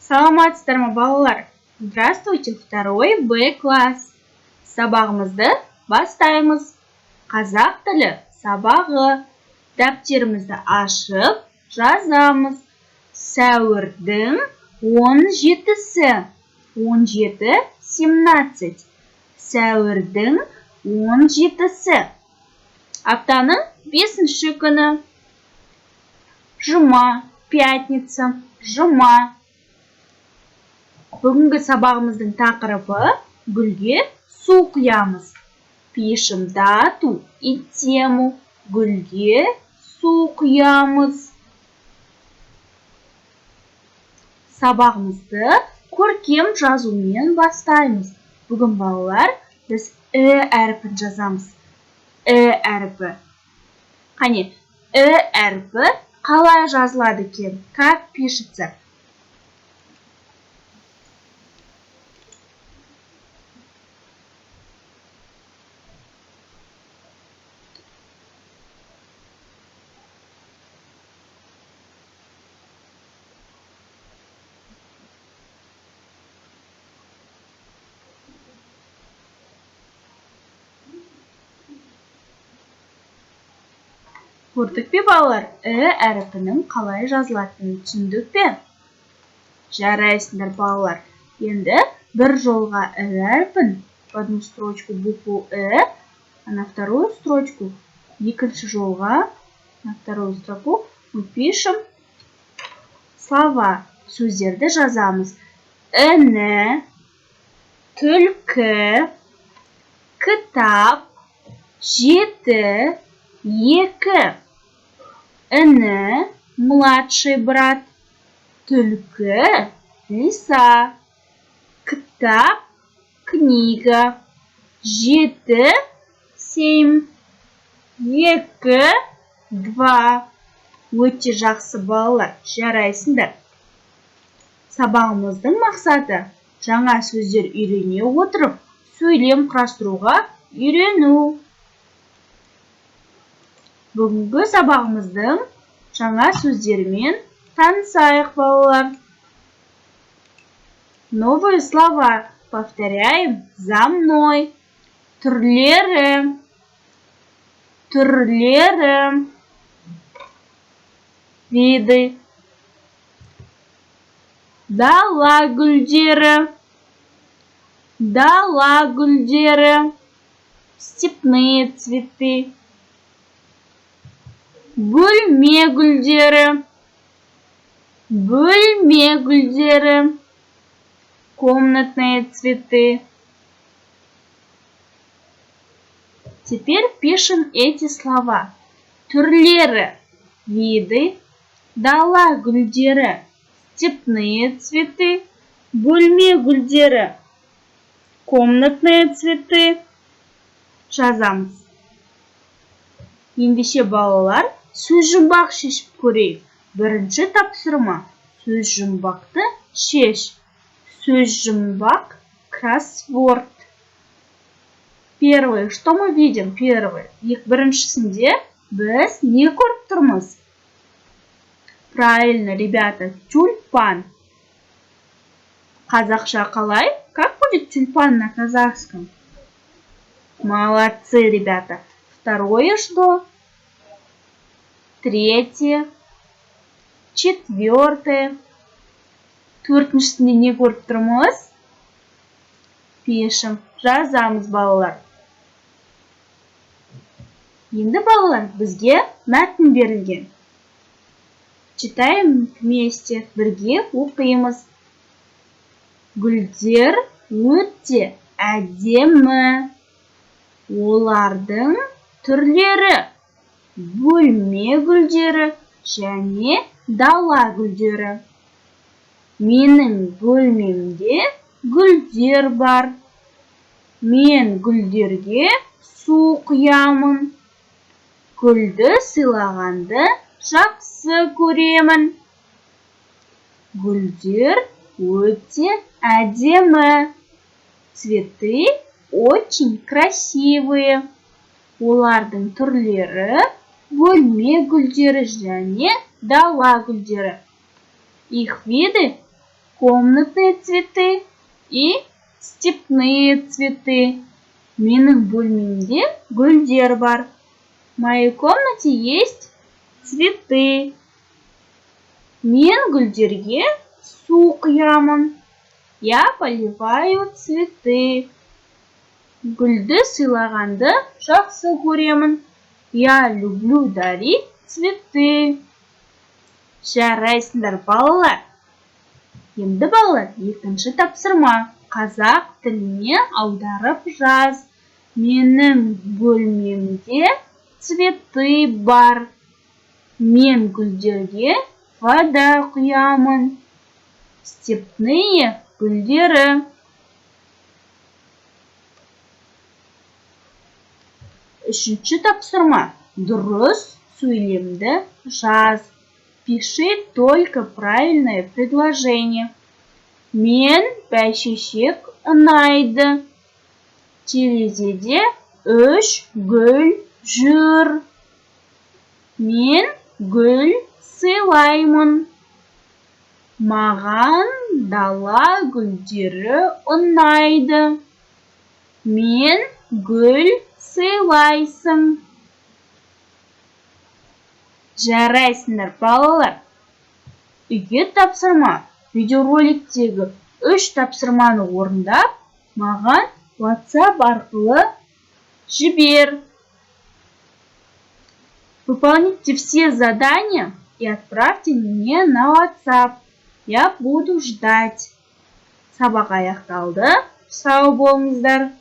Саламатсыздар ма, балалар? Здравствуйте, второй Б класс. Сабағымызды бастаймыз. Қазақ тілі сабағы. Дәптерімізді ашып, жазамыз. Сәуірдің 17-сі. 17, 17. Сәуірдің 17-сі. Аптаның бесінші күні. Жұма, пятница, жұма. Бүгінгі сабағымыздың тақырыбы: гүлге су құямыз. Пишем дату и тему: гүлге су құямыз. Сабағымызды көркем жазумен бастаймыз. Бүгін, балалар, біз і әрпін жазамыз. І әрпі. Қане, і әрпі қалай жазылады екен? Как пишется? Көрдік пе, балалар, і әрпінің қалай жазылатынын түсіндік пе? Жарайсыңдар, балалар. Енді бір жолға і әрпін, в одну строчку букву і, а на вторую строчку, екінші жолға, на вторую строку мы пишем слова, сөздерді жазамыз: іні, түлкі, кітап, жеті, екі. Іні – младший брат, түлкі – лиса, кітап – книга, жеті – семь, екі – два. Өте жақсы, балалар, жарайсыңдар. Сабағымыздың мақсаты: жаңа сөздер үйрене отырып, сөйлем құрастыруға үйрену. Бүгінгі сабағымыздың жаңа сөздерімен танысайық, балалар. Новые слова повторяем за мной. Түрлері, түрлері, виды. Дала гүлдері, дала гүлдері, степные цветы. Бөлме гүлдері, бөлме гүлдері, комнатные цветы. Теперь пишем эти слова: түрлері – виды, дала гүлдері – степные цветы, бөлме гүлдері – комнатные цветы. Жазамыз. Ендеше, балалар, сөзжұмбақ шешіп көрейік. Бірінші тапсырма: сөзжұмбақты шеш. Сөзжұмбақ – кроссворд. Первый, что мы видим? Первый, біріншісінде біз не көріп тұрмыз? Правильно, ребята, тюльпан. Қазақша қалай? Как будет тюльпан на казахском? Молодцы, ребята. Второе что? Третье, четвертое. Төртіншісінде не көріп тұрмыз? Пишем, жазамыз, балалар. Енді, балалар, бізге мәтін берілген. Читаем вместе, бірге оқимыз. Гүлдер өте әдемі. Олардың түрлері: бөлме гүлдері және дала гүлдері. Менің бөлмемде гүлдер бар. Мен гүлдерге су құямын. Гүлді сыйлағанды жақсы көремін. Гүлдер өте әдемі. Цветы очень красивые. Олардың түрлері: бөлме гүлдері және дала гүлдері. Их виды: Комнатные цветы и степные цветы. Менің бөлмемде гүлдер бар. В моей комнате есть цветы. Мен гүлдерге су құямын. Я поливаю цветы. Гүлді сыйлағанды жақсы көремін. Я люблю дарить цветы. Жарайсыңдар, балалар! Енді, балалар, екінші тапсырма: қазақ тіліне аударып жаз. Менің бөлмемде цветы бар. Мен гүлдерге вода құямын. Степные гүлдері. Үшінші тапсырма: дұрыс сөйлемді жаз. Пиши только правильное предложение. Мен бәйшешек ұнайды. Терезеде үш гүл жүр. Мен гүл сыйлаймын. Маған дала гүлдері ұнайды. Мен гүл сыйлайсың. Жарайсыңдар, балалар! Үйге тапсырма: видеороликтегі үш тапсырманы орындап, маған WhatsApp арқылы жібер. Выполните все задания и отправьте мне на WhatsApp. Я буду ждать. Сабақ аяқталды, сау болыңыздар!